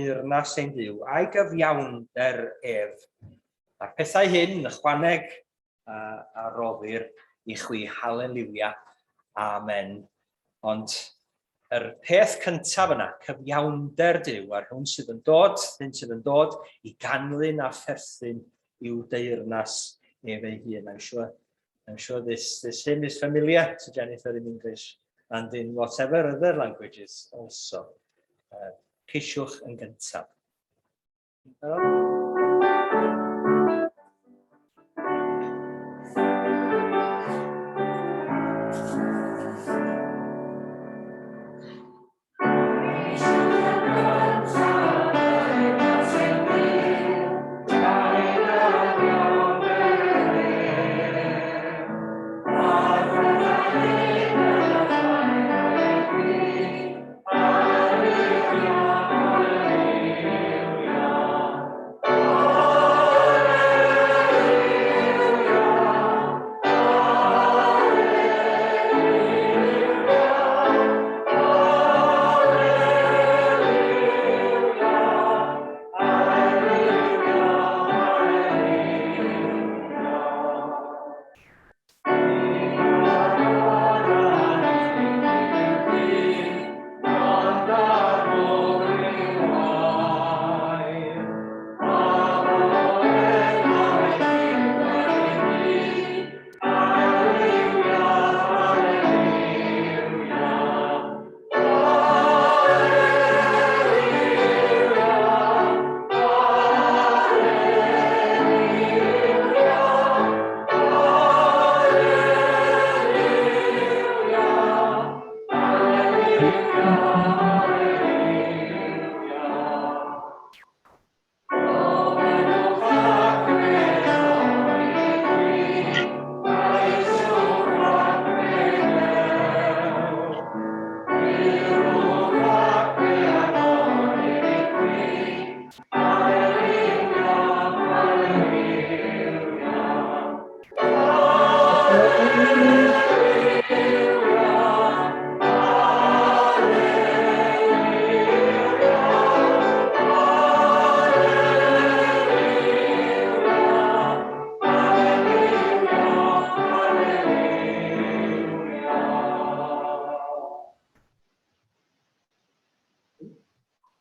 deyrnas ein Duw, a'i gyfiawnder ef. A'r pethau hyn, ychwaneg, a, a roddir i chwi. Haleliwia. Amen. Ond yr peth cyntaf yna, cyfiawnder Duw, a'r hwn sydd yn dod, hyn sydd yn dod i ganlyn a pherthyn i'w deyrnas ef ei hun. I'm sure, I'm sure this, this hymn is familiar to Jennifer in English and in whatever other languages also. Uh, ceisiwch yn gyntaf.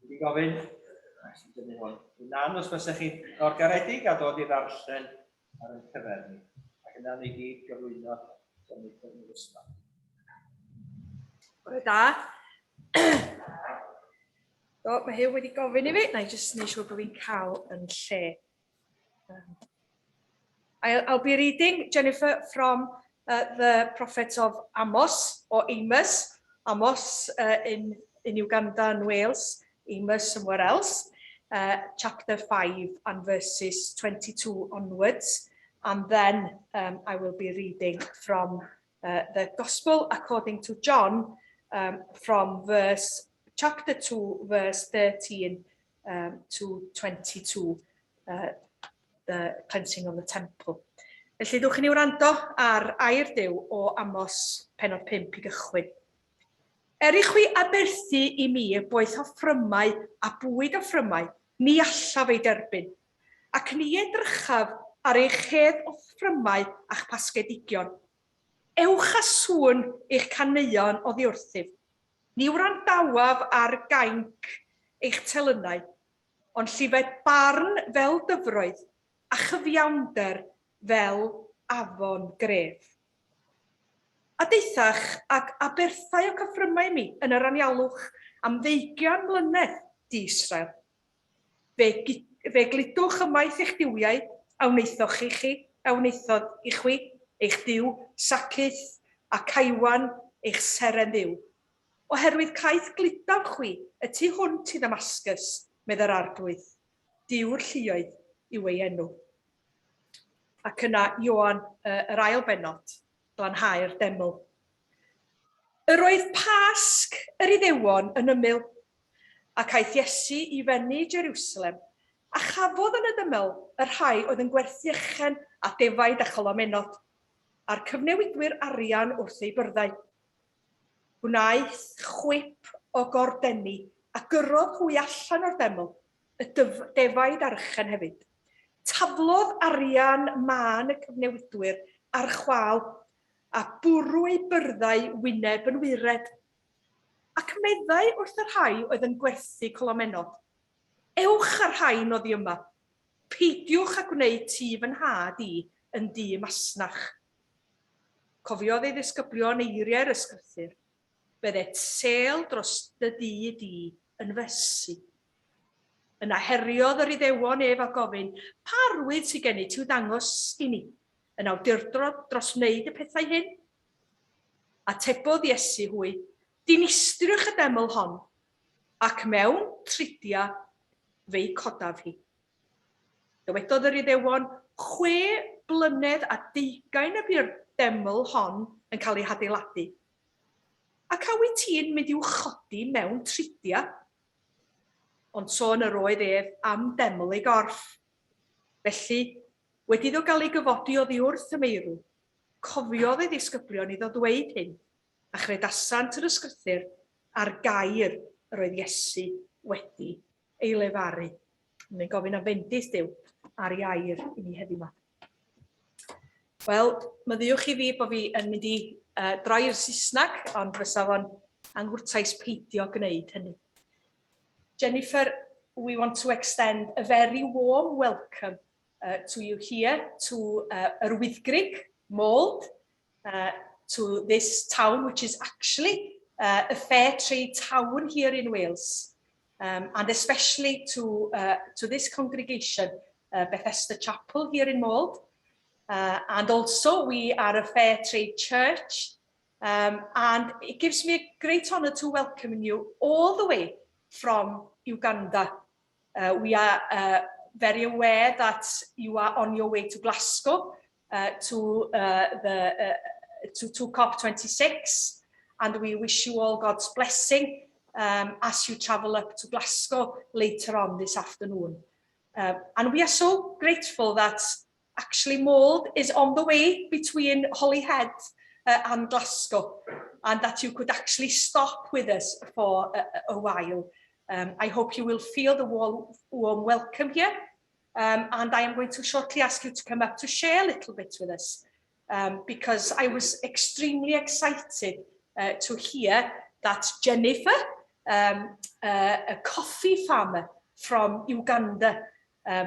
Wedi gofyn, Nan, os fysech chi o'r garedig a dod i ddarllen ar ein cyfer ni. Ac yna ni gyd gyflwyno Jennifer Milusma. Bore da. Do, mae Huw wedi gofyn i fi. Na i jyst wneud siŵr bod fi'n cael yn lle. I'll, I'll be reading, Jennifer, from uh, the prophet of Amos, or Amos, Amos uh, in, in Uganda and Wales, Amos somewhere else, uh, chapter 5 and verses 22 onwards. And then um, I will be reading from uh, the Gospel according to John, um, from verse chapter 2, verse 13 um, to 22, uh, the cleansing of the temple. Felly, dwch i ni wrando ar air Duw o Amos penod 5 i gychwyn. Er i chwi aberthu i mi boeth offrymau a bwyd offrymau, ni allaf ei derbyn, ac ni edrychaf ar eich hedd offrymau a'ch pasgedigion. Ewch â sŵn eich caneuon oddi wrthyf. Ni wrandawaf ar gainc eich telynau, ond llifed barn fel dyfroedd, a chyfiawnder fel afon gref. A daethach ag aberthau o cyffrymau i mi yn yr anialwch am ddeugian mlynedd, di Israel. Fe, fe gludwch ymaith eich duwiau, a wnaethoch chi chi, a wnaethodd i chwi, eich duw, Sacuth, a Caiwan, eich seren dduw. Oherwydd caiff gludaf chwi y tu hwnt i Ddamascus, medd yr Arglwydd, Duw'r lluoedd yw ei enw. Ac yna Ioan, yr ail bennod, glanhau'r deml. Yr oedd Pasg yr Iddewon yn ymyl, ac aeth Iesu i fyny Jeriwsalem, a chafodd yn y dyml y rhai oedd yn gwerthu ychen a defaid a cholomennod, a'r cyfnewidwyr arian wrth eu byrddau. Gwnaeth chwip o gordenni A gyrrodd hwy allan o'r deml, y defaid archen hefyd. Taflodd arian mân y cyfnewidwyr ar chwâl, a bwrw eu byrddau wyneb yn waered. Ac meddai wrth y rhai oedd yn gwerthu colomennod, Ewch â'r rhain oddi yma, peidiwch â gwneud tŷ fy nhad i yn dŷ masnach. Cofiodd ei ddisgyblion eiriau'r Ysgrythur, Byddet sêl dros dy dŷ di yn fy ysu. Yna heriodd yr Iddewon ef a gofyn, Pa arwydd sydd gennyt i'w ddangos i ni, yn awdurdod dros wneud y pethau hyn? Atebodd Iesu hwy, Dinistriwch y deml hon, ac mewn tridia fe'i codaf hi. Dywedodd yr Iddewon, 26 y bu'r deml hon yn cael ei hadeiladu, ac a wyt ti'n mynd i'w chodi mewn tridia? Ond sôn yr oedd ef am deml ei gorff. Felly, wedi iddo gael ei gyfodi oddi wrth y meirw, cofiodd ei ddisgyblion iddo ddweud hyn, a chredasant yr ysgrythur a'r gair yr oedd Iesu wedi ei lefaru. Mae'n gofyn am fendith Duw ar ei air i ni heddiw yma. Wel, maddeuwch i fi bod fi yn mynd i droi i'r Saesneg, ond fysa fo'n anghwrtais peidio gwneud hynny. Jennifer, we want to extend a very warm welcome to you here to Yr Wyddgrug, Mold, to this town, which is actually a fair trade town here in Wales, and especially to this congregation, Bethesda Chapel here in Mold. And also we are a fair trade church, and it gives me a great honour to welcome you all the way from Uganda. We are very aware that you are on your way to Glasgow to COP26, and we wish you all God's blessing as you travel up to Glasgow later on this afternoon. And we are so grateful that actually Mold is on the way between Holyhead and Glasgow, and that you could actually stop with us for a while. I hope you will feel the warm welcome here. And I am going to shortly ask you to come up to share a little bit with us, because I was extremely excited to hear that Jennifer, a coffee farmer from Uganda,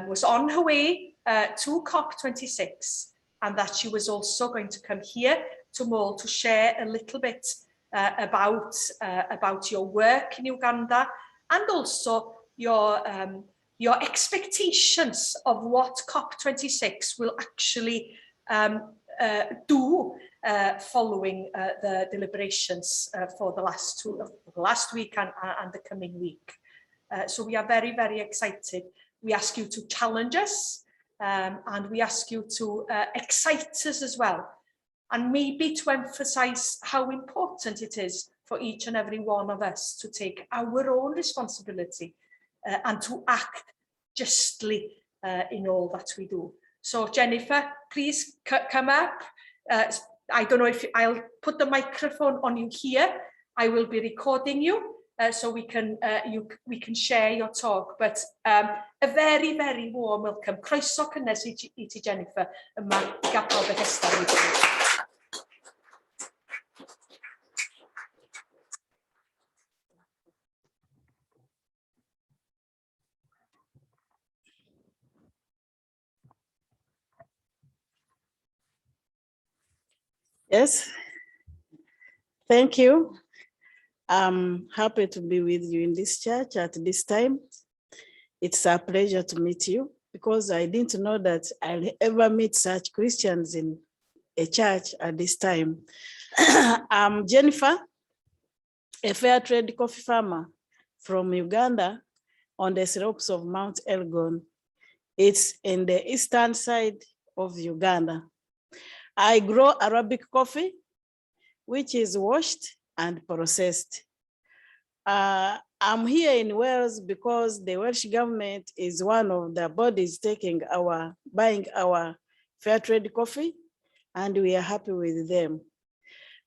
was on her way to COP26, and that she was also going to come here to Mold to share a little bit about your work in Uganda, and also your expectations of what COP26 will actually do following the deliberations for the last week and the coming week. So we are very, very excited. We ask you to challenge us, and we ask you to excite us as well, and maybe to emphasize how important it is for each and every one of us to take our own responsibility and to act justly in all that we do. So Jennifer, please come up. I don't know if I'll put the microphone on you here. I will be recording you so we can share your talk. But a very, very warm welcome. Croeso cynnes i ti Jennifer yma i Gapel Bethesda. Yes, thank you. I'm happy to be with you in this church at this time. It's a pleasure to meet you because I didn't know that I'll ever meet such Christians in a church at this time. I'm Jennifer, a fair trade coffee farmer from Uganda on the slopes of Mount Elgon. It's in the eastern side of Uganda. I grow Arabic coffee, which is washed and processed. I'm here in Wales because the Welsh government is one of the bodies buying our fair trade coffee, and we are happy with them.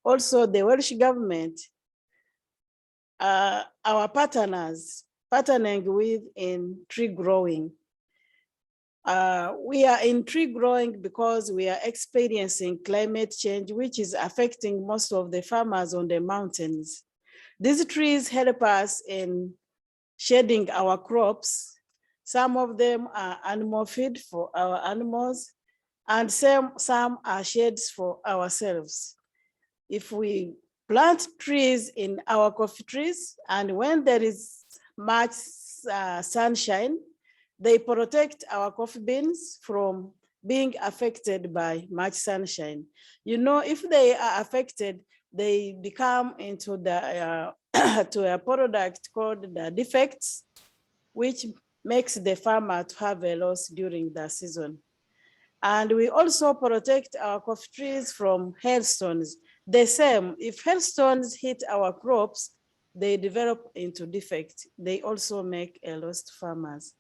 Also, the Welsh government our partners, partnering with in tree growing. We are in tree growing because we are experiencing climate change, which is affecting most of the farmers on the mountains. These trees help us in shading our crops. Some of them are animal feed for our animals, and some are shades for ourselves. If we plant trees in our coffee trees, and when there is much sunshine, they protect our coffee beans from being affected by much sunshine. You know, if they are affected, they become into the to a product called the defects, which makes the farmer to have a loss during the season. And we also protect our coffee trees from hailstones. The same, if hailstones hit our crops, they develop into defect. They also make a loss to farmers.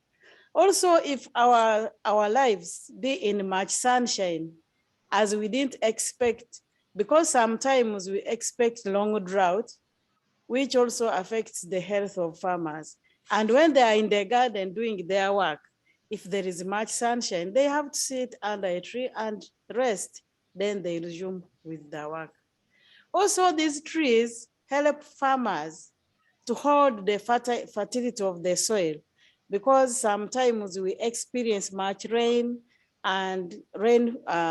Also, if our lives be in much sunshine, as we didn't expect, because sometimes we expect long drought, which also affects the health of farmers. And when they are in the garden doing their work, if there is much sunshine, they have to sit under a tree and rest. Then they resume with their work. Also, these trees help farmers to hold the fertility of the soil, because sometimes we experience much rain and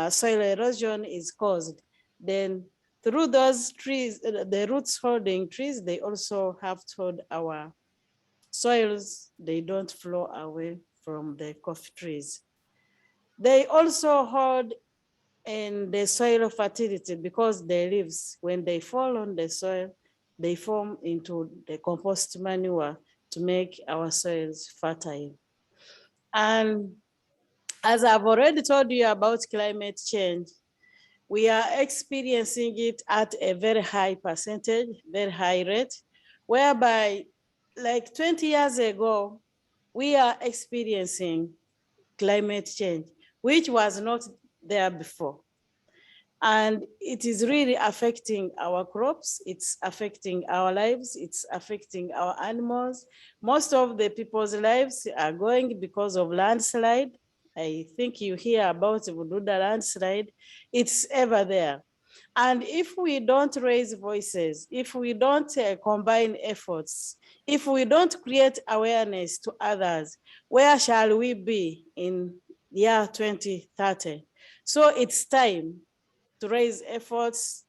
soil erosion is caused. Then through those trees, the roots holding trees, they also have to hold our soils. They don't flow away from the coffee trees. They also hold in the soil fertility because the leaves, when they fall on the soil, they form into the compost manure to make our soils fertile. And as I've already told you about climate change, we are experiencing it at a very high percentage, very high rate, whereby like 20 years ago, we are experiencing climate change, which was not there before. And it is really affecting our crops, it's affecting our lives, it's affecting our animals. Most of the people's lives are going because of landslide. I think you hear about Bududa landslide. It's ever there. And if we don't raise voices, if we don't combine efforts, if we don't create awareness to others, where shall we be in year 2030? So it's time to raise efforts,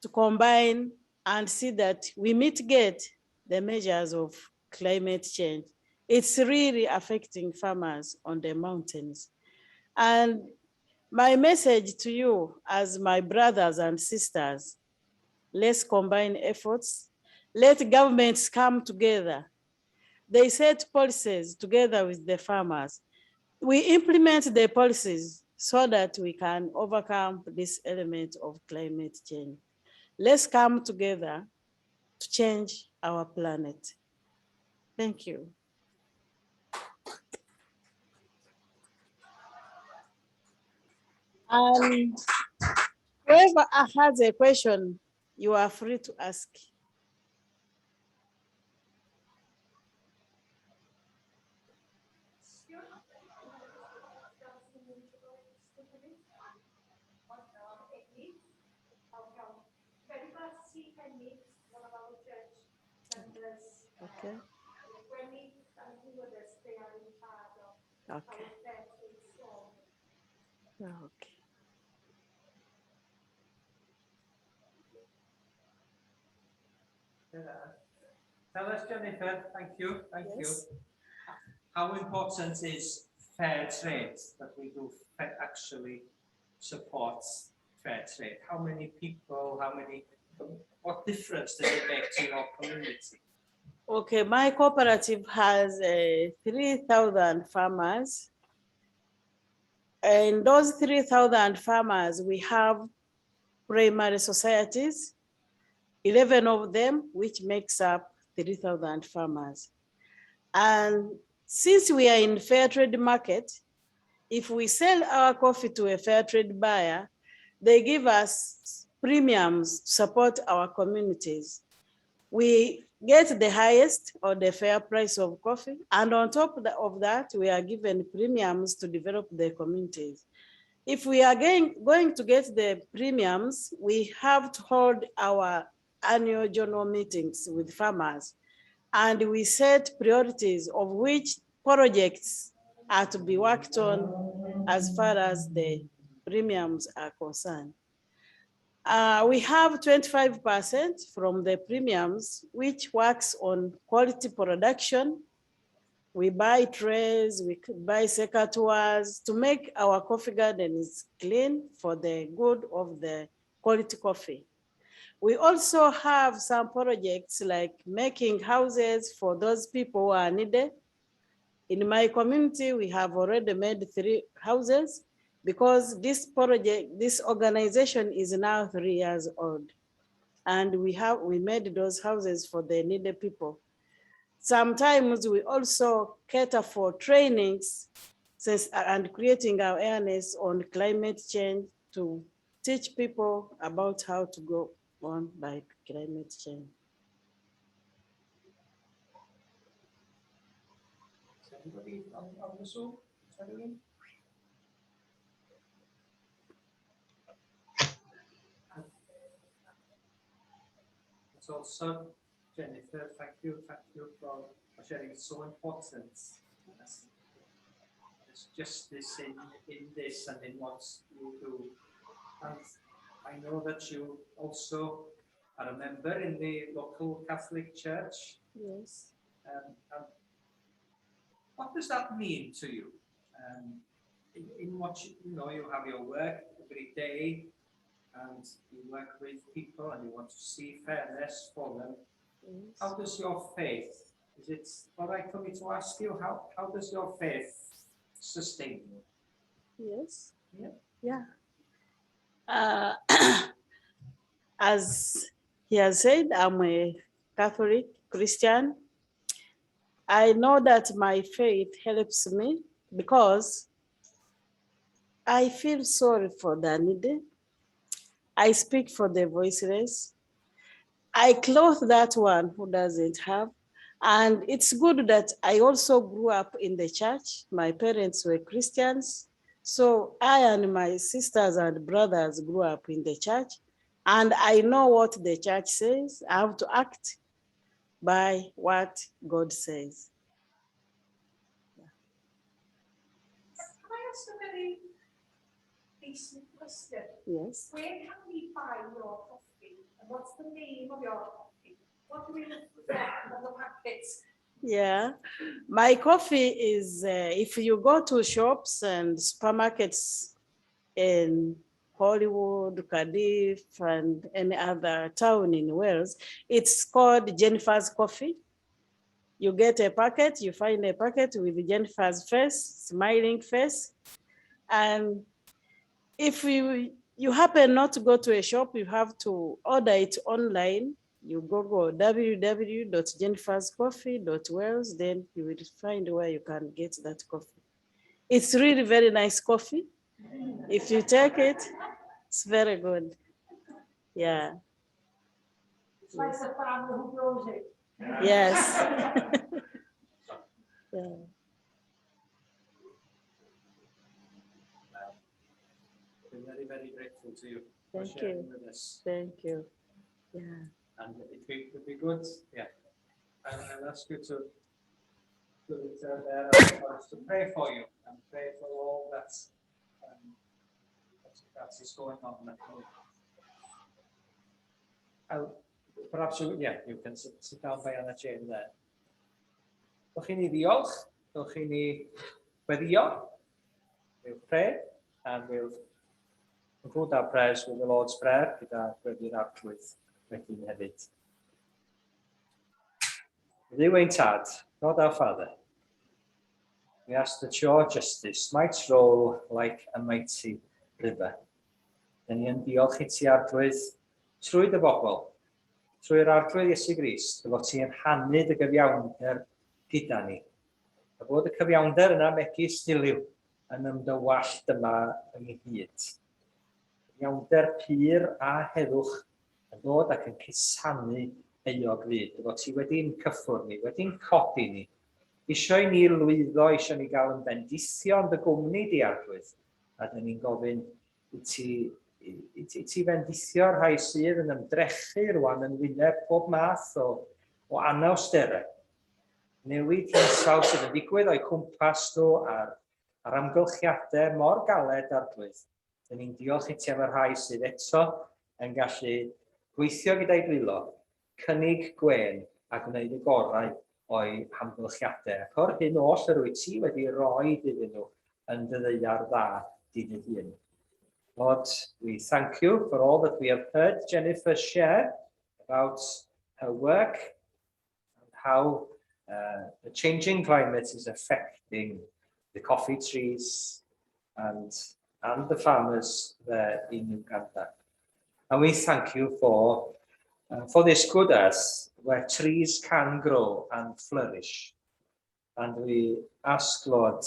to combine and see that we mitigate the measures of climate change. It's really affecting farmers on the mountains. And my message to you as my brothers and sisters, let's combine efforts. Let governments come together. They set policies together with the farmers. We implement the policies so that we can overcome this element of climate change. Let's come together to change our planet. Thank you. And whoever has a question, you are free to ask. Okay. Okay. Okay. Tell us, Jennifer, thank you, thank Yes. you. How important is fair trade, that we do actually support fair trade? How many people, how many, what difference does it make to your community? Okay, my cooperative has 3,000 farmers. And those 3,000 farmers, we have primary societies, 11 of them, which makes up 3,000 farmers. And since we are in fair trade market, if we sell our coffee to a fair trade buyer, they give us premiums to support our communities. We get the highest or the fair price of coffee. And on top of that, we are given premiums to develop the communities. If we are going to get the premiums, we have to hold our annual general meetings with farmers. And we set priorities of which projects are to be worked on as far as the premiums are concerned. We have 25% from the premiums, which works on quality production. We buy trays, we buy secateurs to make our coffee gardens clean for the good of the quality coffee. We also have some projects like making houses for those people who are needed. In my community, we have already made 3 houses because this organization is now 3 years old. And we made those houses for the needed people. Sometimes we also cater for trainings and creating awareness on climate change to teach people about how to go on by climate change. Is anybody on the Zoom? Is anyone? It's also, Jennifer, thank you, thank you for sharing. It's so important. There's justice in this and in what you do. And I know that you also are a member in the local Catholic Church. Yes. And what does that mean to you? In what you know, you have your work every day, and you work with people, and you want to see fairness for them. Yes. How does your faith? Is it all right for me to ask you how does your faith sustain you? Yes. Yeah. Yeah. As he has said, I'm a Catholic Christian. I know that my faith helps me because I feel sorry for the needy. I speak for the voiceless. I clothe that one who doesn't have. And it's good that I also grew up in the church. My parents were Christians. So I and my sisters and brothers grew up in the church. And I know what the church says. I have to act by what God says. Can I ask a very basic question? Yes. Where can we buy your coffee? And what's the name of your coffee? What do we look for on the packets? Yeah, my coffee is, if you go to shops and supermarkets in Holywood, Cardiff, and any other town in Wales, it's called Jennifer's Coffee. You get a packet, you find a packet with Jennifer's face, smiling face. And if you happen not to go to a shop, you have to order it online. You Google www.jenniferscoffee.wales, then you will find where you can get that coffee. It's really very nice coffee. If you take it, it's very good. Yeah. It's like the farmer who grows it. Yes. Yeah. We're very, very grateful to you for Thank sharing you. with us. Thank you. Yeah. And it'd be good, yeah. I'll ask you to return there and for us to pray for you and pray for all that is going on at the moment. Perhaps you, yeah, you can sit down by Anna Jane there. Dewch i ni ddiolch, dewch i ni weddio. We'll pray and we'll conclude our prayers with the Lord's Prayer gyda gweddi'r Arglwydd wedyn hefyd. Dduw ein tad, God our Father, we ask that your justice might roll like a mighty river. Dyn ni yn diolch i ti, Arglwydd, trwy dy bobl, trwy'r Arglwydd Iesu Grist, dy fod ti'n rhannu dy gyfiawnder gyda ni. A bod y cyfiawnder yna megis dilyw yn ymdywallt yma ynghyd. Cyfiawnder pur a heddwch yn dod ac yn cusanu euog fyd, dy fod ti wedi'n cyffwrdd ni, wedi'n codi ni, eisiau i ni lwyddo, eisiau ni gael yn bendithio yn dy gwmni di, Arglwydd, a dyn ni'n gofyn i ti, i, i, i ti fendithio'r rhai sydd yn ymdrechu rwan yn wyneb pob math o, o anawsterau. Newid hinsawdd sydd yn digwydd o'i cwmpas nhw a'r, a'r amgylchiadau mor galed, Arglwydd. Dyn ni'n diolch i ti am y rhai sydd eto yn gallu gweithio gyda'i dwylo, cynnig gwên a gwneud y gorau o'i hamgylchiadau, ac o'r hyn oll yr wyt ti wedi roi iddyn nhw yn dy ddaear dda di dy hun. Lord, we thank you for all that we have heard Jennifer share about her work and how the changing climate is affecting the coffee trees and, and the farmers there in Uganda. And we thank you for, for this good earth where trees can grow and flourish. And we ask, Lord,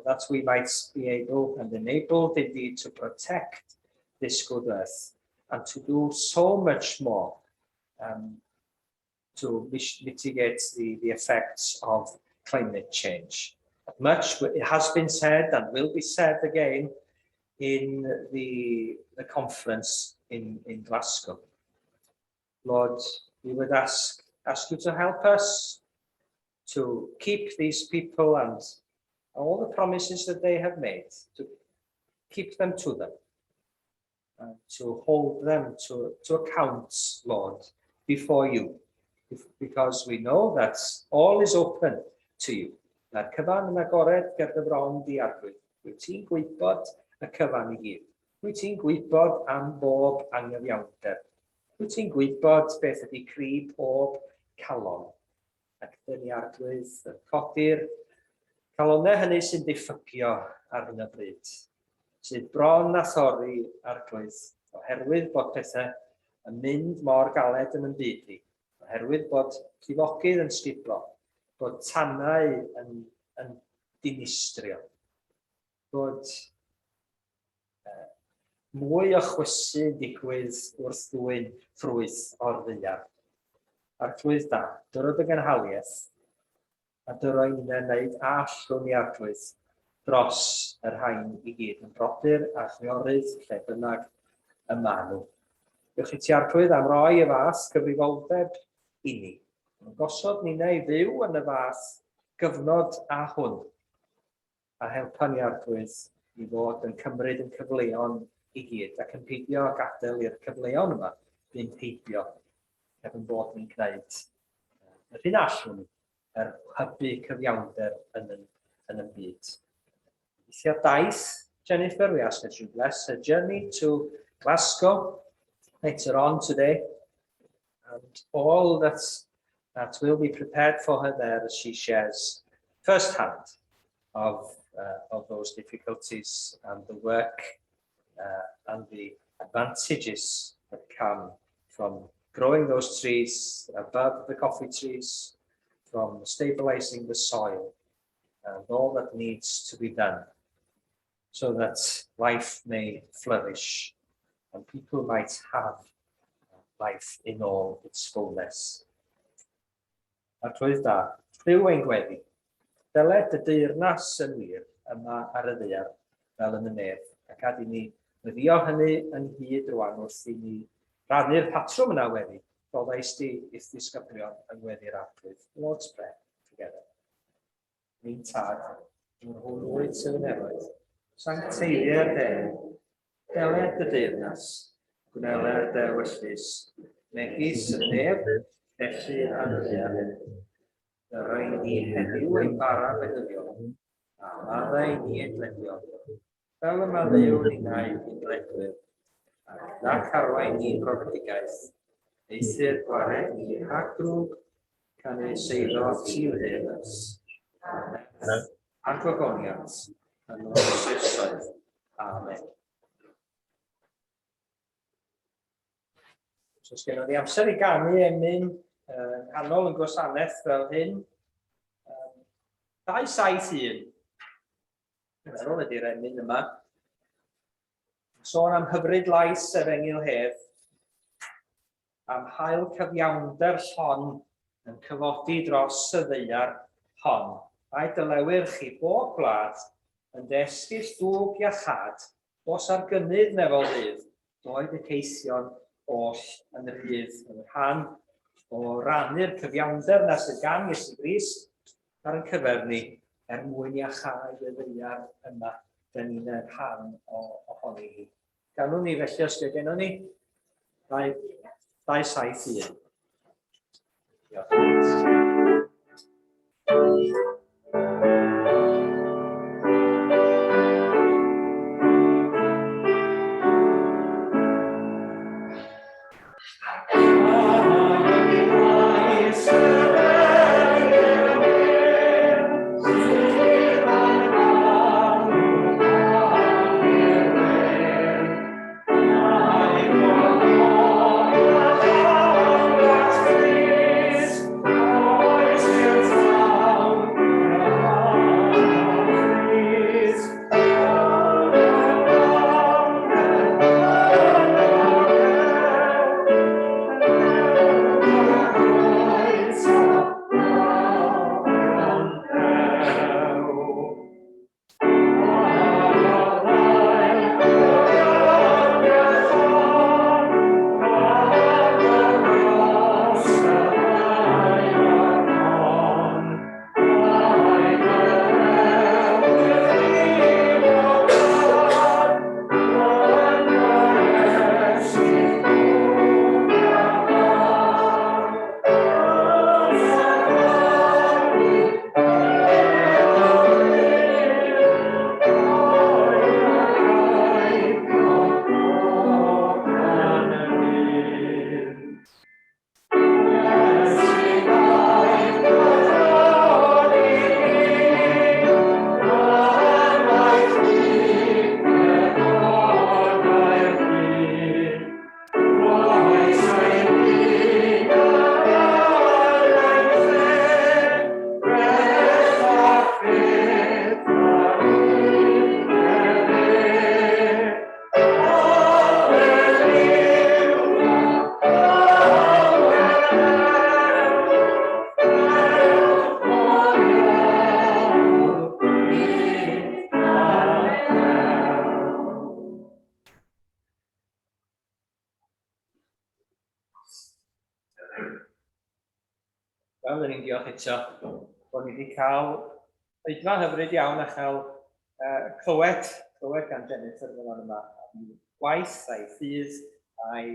that we might be able and enabled indeed to protect this good earth and to do so much more to mitigate the, the effects of climate change. Much has been said and will be said again in the, the conference in, in Glasgow. Lord, we would ask, ask you to help us to keep these people and all the promises that they have made, to keep them to them, and to hold them to, to account, Lord, before you, if, because we know that all is open to you. Mae'r cyfan yn agored ger dy fron di Arglwydd. Wyt ti'n gwybod y cyfan i gyd. Wyt ti'n gwybod am bob angyfiawnder. Wyt ti'n gwybod beth ydy cri pob calon. Ac dyn ni Arglwydd yn codi'r calonnau hynny sy'n diffygio ar hyn o bryd, sydd bron a thorri Arglwydd, oherwydd bod pethau yn mynd mor galed yn yn byd ni, oherwydd bod llifogydd yn sgubo, bod tanau yn, yn dinistrio, bod uh, mwy o chwysu yn digwydd wrth ddwyn ffrwyth o'r ddaear. Arglwydd da, dyro dy gynhaliaeth, a dyro i ninnau wneud a allwn ni Arglwydd dros y rhain i gyd yn brodyr a chwiorydd lle bynnag y maen nhw. Diolch i ti Arglwydd am roi y fath gyfrifoldeb i ni. Yn gosod ninnau i fyw yn y fath gyfnod a hwn. A helpa ni Arglwydd i fod yn cymryd yn cyfleon i gyd ac yn peidio gadael i'r cyfleon yma fynd heibio heb yn bod ni'n gwneud yr hyn allwn ni er hybu cyfiawnder yn yn, yn y byd. Weithio daith Jennifer, we ask that you bless her journey to Glasgow later on today and all that, that will be prepared for her there as she shares firsthand of, of those difficulties and the work and the advantages that come from growing those trees above the coffee trees, from stabilizing the soil, and all that needs to be done so that life may flourish and people might have life in all its fullness. Arglwydd da, clyw ein gweddi. Deled dy deyrnas yn wir yma ar y ddaear fel yn y nef, a gad i ni weddio hynny ynghyd rwan wrth i ni rannu'r patrwm yna weddi, rhoddais di i'th ddisgyblion yng ngweddi'r Arglwydd. Lord's Prayer together. Ein tad, yr hwn wyt yn y nefoedd, sancteiddier dy enw, deled dy deyrnas, gwneler dy ewyllys, megis y nef, felly ar y ddaear. Dyro i ni heddiw ein bara bedyddiol, a maddau i ni ein dledion, fel y maddeuwn ninnau i'n dledwyr, ac nac arwain ni brofedigaeth, eithr gwared ni rhag drwg, Canys eiddo ti yw deyrnas, nerth, a gogoniant, yn oes oesoedd. Amen. So, os gennym ni amser i ganu emyn yng nghanol yn gwasanaeth fel hyn, um, 271. Dwi'n meddwl ydy'r emyn yma. Sôn am hyfryd lais efengyl hedd. Am haul cyfiawnder llon yn cyfodi dros y ddaear hon. A'i dylewyrch i bob gwlad yn dy esgyll dwg iachâd, dos ar gynnydd nefol ddydd, doed y caethion oll yn rhydd. Yn rhan o rannu'r cyfiawnder na sydd gan Iesu Grist ar ein cyfer ni, er mwyn iachau y ddaear yma, dyn ni'n rhan o, ohoni hi. Ganwn ni felly os dio gennon ni. 2, 2, 7, 1. Diolch. Wel, dyn ni'n diolch eto bod ni wedi cael oedfa hyfryd iawn a chael uh, clywed, clywed gan Jennifer fel yma, am gwaith a'i ffydd a'i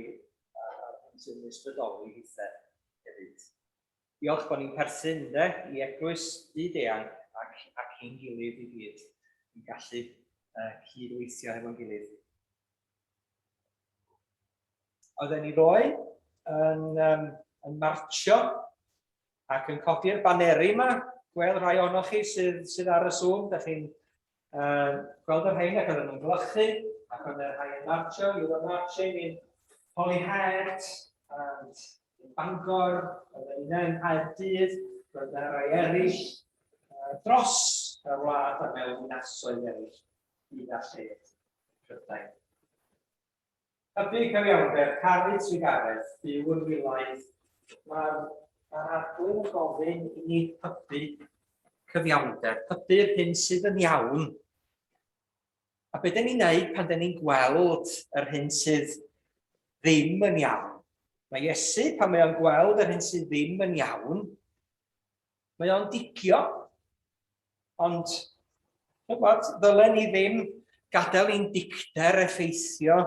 sy'n ysbrydoli hithe hefyd. Diolch bod ni'n perthyn ynde, i eglwys byd eang ac, ac i'n gilydd i gyd, yn gallu uh, cydweithio hefo'n gilydd. Oedden ni ddoe yn, um, yn martio ac yn codi'r baneri yma. Gweld rhai ohonoch chi sydd, sydd ar y Zoom, da chi'n uh, gweld y rhain ac oedden nhw'n glychu ac oedd y rhai yn martio, you were marching in Holyhead and in Bangor, oedden ni'n yng Nghaerdydd, roedd yna rhai eraill uh, dros y wlad a mewn dinasoedd eraill hyd a lled Prydain. Hybu cyfiawnder, caru trugaredd, byw yn wylaidd. Mae'r mae arglwydd yn gofyn i ni hybu cyfiawnder, hybu'r hyn sydd yn iawn. A beth dyn ni'n neud pan dyn ni'n gweld yr hyn sydd ddim yn iawn? Mae Iesu, pan mae o'n gweld yr hyn sydd ddim yn iawn, mae o'n digio. Ond, chybod, ddylen ni ddim gadael i'n dicter effeithio,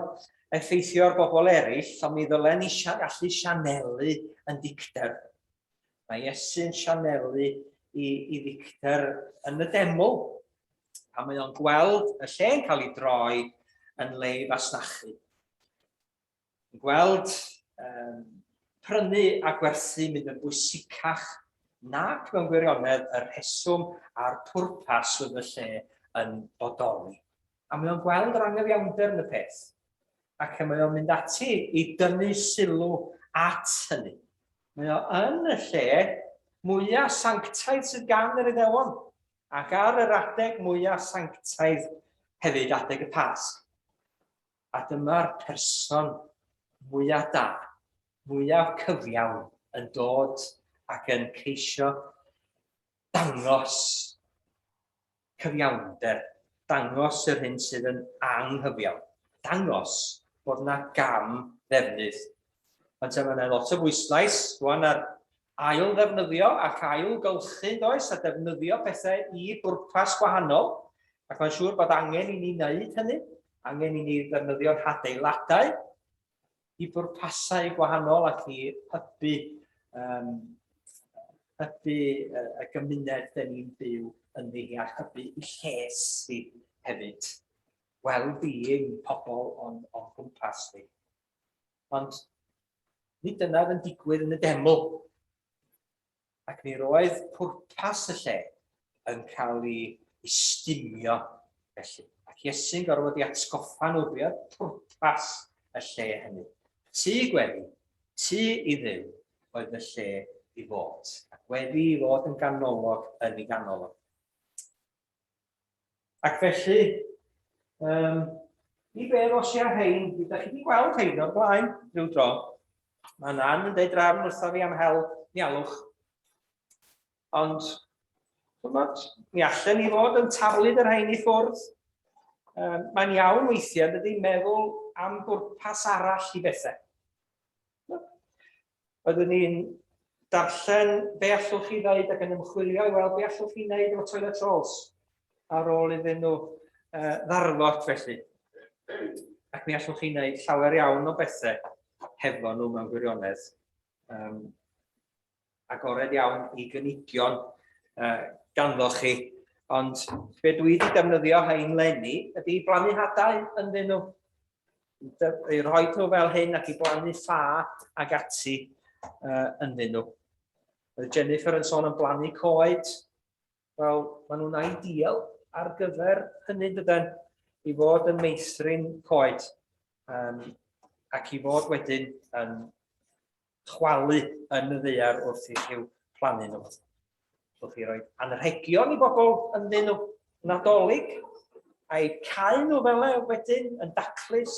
effeithio ar bobl eraill, ond mi ddylen ni allu sianelu yn dicter. Mae Iesu'n sianelu i, i ddicter yn y deml, a mae o'n gweld y lle'n cael ei droi yn le i fasnachu. Yn gweld um, prynu a gwerthu mynd yn bwysicach nac mewn gwirionedd y rheswm a'r pwrpas oedd y lle yn bodoli. A mae o'n gweld yr angyfiawnder yn y peth. Ac mae o'n mynd ati i dynnu sylw at hynny. Mae o yn y lle mwyaf sanctaidd sydd gan yr Iddewon, ac ar yr adeg mwyaf sanctaidd hefyd, adeg y Pasg. A dyma'r person mwyaf da, mwyaf cyfiawn yn dod ac yn ceisio dangos cyfiawnder, dangos yr hyn sydd yn anghyfiawn, dangos bod yna gam ddefnydd. Ond mae yna lot o bwyslais rwan ar ail ddefnyddio ac ail gylchu, does, a defnyddio pethau i bwrpas gwahanol, ac mae'n siŵr bod angen i ni wneud hynny, angen i ni ddefnyddio'n hadeiladau i bwrpasau gwahanol ac i hybu, um, hybu y gymuned dyn ni'n byw ynddi hi a hybu i lles hi hefyd. Well-being pobl o'n, on gwmpas ni. Ond nid dyna oedd yn digwydd yn y deml. Ac mi roedd pwrpas y lle yn cael ei istumio felly. Ac Iesu'n gorfod i atgoffa nhw be oedd pwrpas y lle hynny. Tŷ gweddi, tŷ i Dduw oedd y lle i fod. A gweddi i fod yn ganolog yn ei ganol. Ac felly, um, i be ddos i ar rhein, mi ydych chi wedi gweld rhein o'r blaen rhyw dro. Mae Nan yn dweud drafn wrtho fi am hel nialwch. Ond, chymod, mi allan ni fod yn taflud yr rhain i ffwrdd. Um, mae'n iawn weithiau, dydy, meddwl am bwrpas arall i bethau. Oeddwn ni'n darllen be allwch chi ddeud ac yn ymchwilio i weld be allwch chi wneud efo toilet rolls ar ôl iddyn nhw uh, ddarfod felly. Ac mi allwch chi wneud llawer iawn o bethau hefo nhw mewn gwirionedd. Um, agored iawn i gynigion uh, ganddo chi. Ond be dwi wedi defnyddio rhain leni ydy blannu hadau ynddyn nhw. I rhoi nhw fel hyn ac i blannu ffa ag ati uh, ynddyn nhw. Oedd Jennifer yn sôn am blannu coed. Wel, maen nhw'n ideal ar gyfer hynny, dyden, i fod yn meithrin coed um, ac i fod wedyn yn chwalu yn y ddaear wrth i chi'w plannu nhw. Wrth chi roi anrhegion i bobl ynddyn nhw, Nadolig, a'i cau nhw fel e wedyn yn daclus,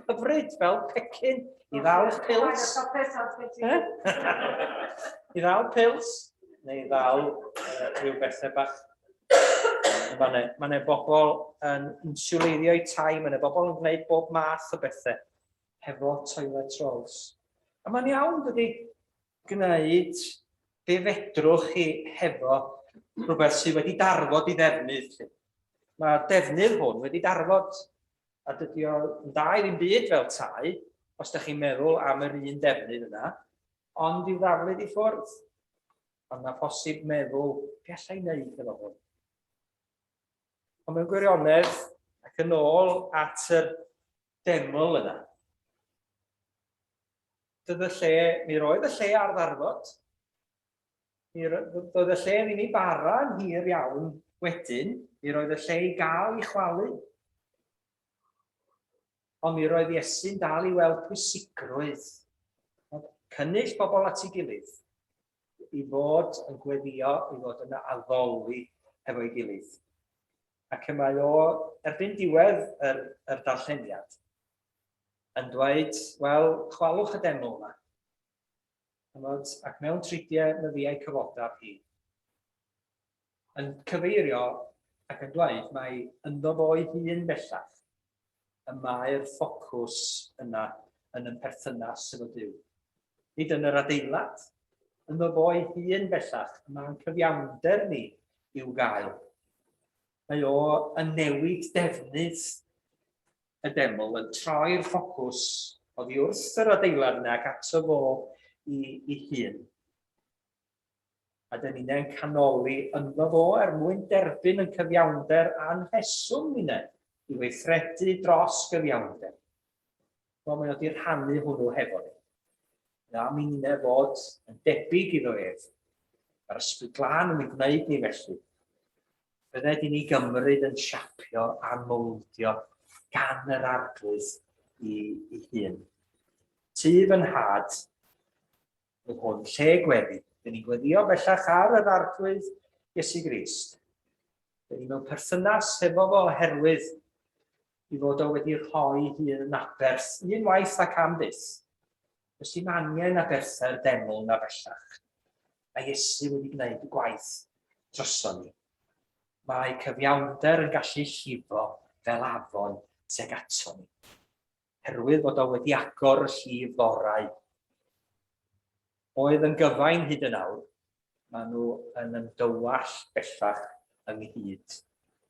hyfryd fel pecyn i ddal eich pils. I ddal pils, neu i ddal uh, rhyw bethau bach. Mae yna ma bobl yn insiwleiddio eu tai, mae yna bobl yn gwneud bob math o bethau hefo toilet rolls. A mae'n iawn, dydy, gwneud be fedrwch chi hefo rhywbeth sydd wedi darfod i ddefnydd. Mae'r defnydd hwn wedi darfod, a dydy o yn dda i ddim byd fel tai, os ydych chi'n meddwl am yr un defnydd yna, ond i'w ddaflud i ffwrdd. Ond mae posib meddwl, be allai wneud efo hwn? Ond mewn gwirionedd, ac yn ôl at yr deml yna. Doedd y lle, mi roedd y lle ar ddarfod. Mi doedd y lle ddim i bara yn hir iawn wedyn, mi roedd y lle i gael i chwalu. Ond mi roedd Iesu'n dal i weld pwysigrwydd cynnull bobl at ei gilydd i fod yn gweddio, i fod yn addoli hefo'i gilydd. Ac y mae o, erbyn diwedd yr, yr darlleniad, yn dweud, wel, chwalwch y deml yma. Chymod, ac mewn tridiau nyddiau cyfodaf hi. Yn cyfeirio ac yn dweud mai ynddo fo'i hun bellach y mae'r ffocws yna yn yn perthynas efo Duw. Nid yn yr adeilad, ynddo fo'i hun bellach y mae'n cyfiawnder ni i'w gael. Mae o yn newid defnydd y deml, yn troi'r ffocws oddi wrth yr adeilad yna ac ato fo i, i hun. A dyn ni'n canoli ynddo fo er mwyn derbyn yn cyfiawnder a'n rheswm ninnau i weithredu dros gyfiawnder. Wel, mae o wedi rhannu hwnnw hefo ni. Na, mi ninnau fod yn debyg iddo ef. Mae'r Ysbryd Glân yn ei gwneud ni felly. Bydded i ni gymryd yn siapio a mowldio gan yr Arglwydd i, i hun. Tŷ fy nhad Oedd hwn lle gweddi. Dyn ni'n gweddio bellach ar yr Arglwydd Iesu Grist. Dyn ni mewn perthynas hefo fo oherwydd i fod o wedi rhoi hun yn aberth un waith ac am byth. Does dim angen aberthau'r deml na bellach. Mae Iesu wedi gwneud y gwaith droson ni. Mae cyfiawnder yn gallu llifo fel afon tuag ato ni. Herwydd fod o wedi agor y llif ddorau. Oedd yn gyfain hyd yn awr, maen nhw yn ymdywallt bellach ynghyd,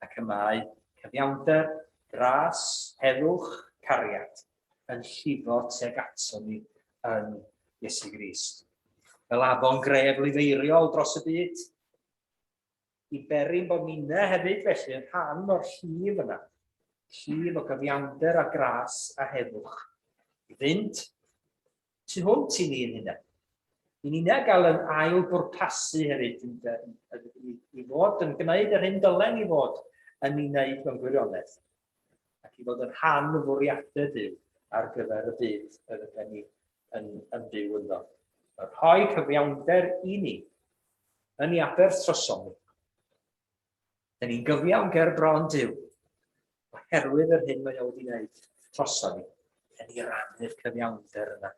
ac y mae cyfiawnder, gras, heddwch, cariad yn llifo tuag ato ni yn Iesu Grist. Fel afon gref lifeiriol dros y byd, i beri'n bod ninne hefyd felly yn rhan o'r llif yna, llif o gyfiawnder a gras a heddwch, i fynd tu hwnt i ni'n hunain. I ni'n gael yn ail bwrpasu hefyd, i, i fod yn gwneud yr hyn dylen ni fod yn ei wneud mewn gwirionedd, ac i fod yn rhan o fwriadau Duw ar gyfer y byd yr ydym ni yn, yn byw ynddo. Rhoi cyfiawnder i ni yn ei aberth trosom ni. Dyn ni'n gyfiawn ger bron Duw, oherwydd yr hyn mae o wedi wneud trosom ni. Dyn ni rannu'r cyfiawnder yna.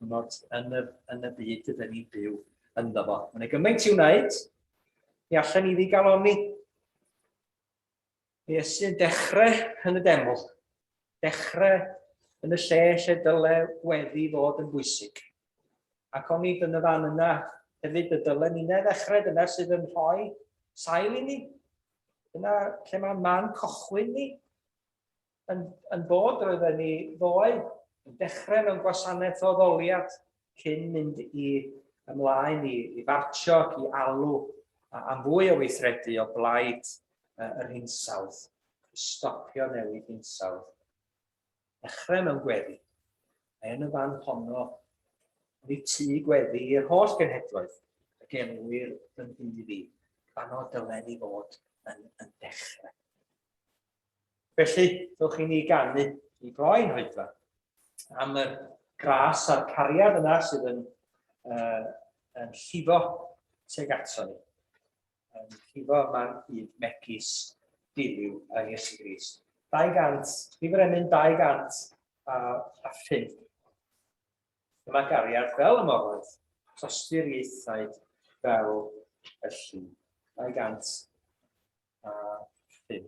Ond yn y, yn y byd ydyn ni'n byw ynddo fo. Mae'n gymaint i'w wneud, mi allan ni ddigalonni. Mae Iesu yn dechrau yn y deml, dechrau yn y lle lle dyle gweddi fod yn bwysig. Ac onid yn y fan yna hefyd y dyle ninnau ddechrau, dyna sydd yn rhoi sail i ni. Dyna lle mae man cochwyn ni yn, yn bod, roedden ni ddoe yn dechrau mewn gwasanaeth o ddoliad cyn mynd i ymlaen i, i fartio ac i alw am fwy o weithredu o blaid yr hinsawdd, i stopio newid hinsawdd. Dechrau mewn gweddi. Mae yn y fan honno wedi tu gweddi i'r holl genhedloedd y gelwir yn hyn fi. Fan o dylen i fod yn, yn dechrau. Felly, dewch i ni ganu i gloi'n hoedfa am yr gras a'r cariad yna sydd yn, uh, yn llifo tuag ato ni. Yn llifo yma'n hyd megis diliw yng Iesu Grist. 200, rhif yr emyn 205. Dyma gariad fel y moroedd, tostu'r ieithaid fel y lli. 200 a 5.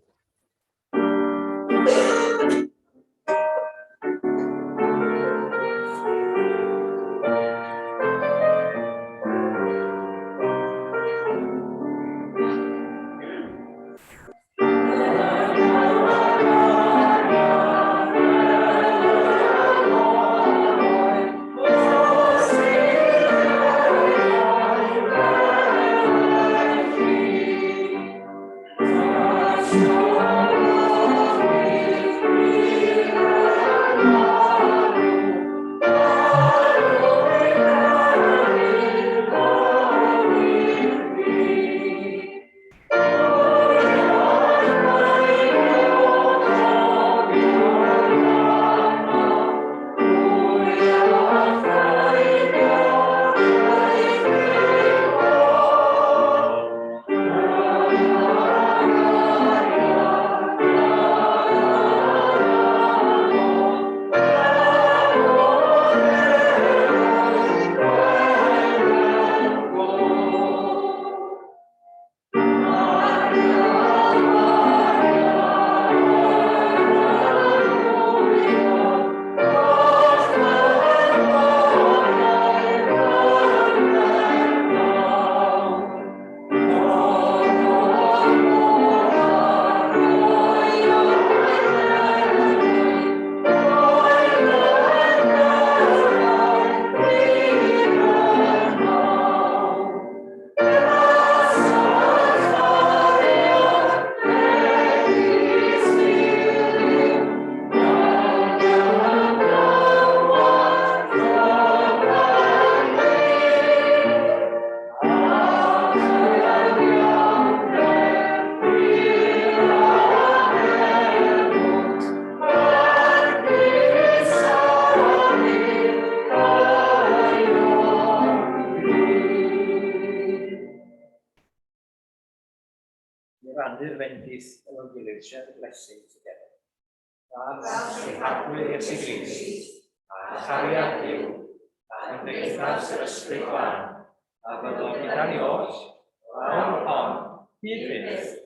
I rannu'r fendith efo'n gilydd, share the blessing together. Gras ein Arglwydd Iesu Grist, a a chariad Duw, a chymdeithas yr Ysbryd Glân, a fyddo gyda ni oll, yr awr hon, hyd byth.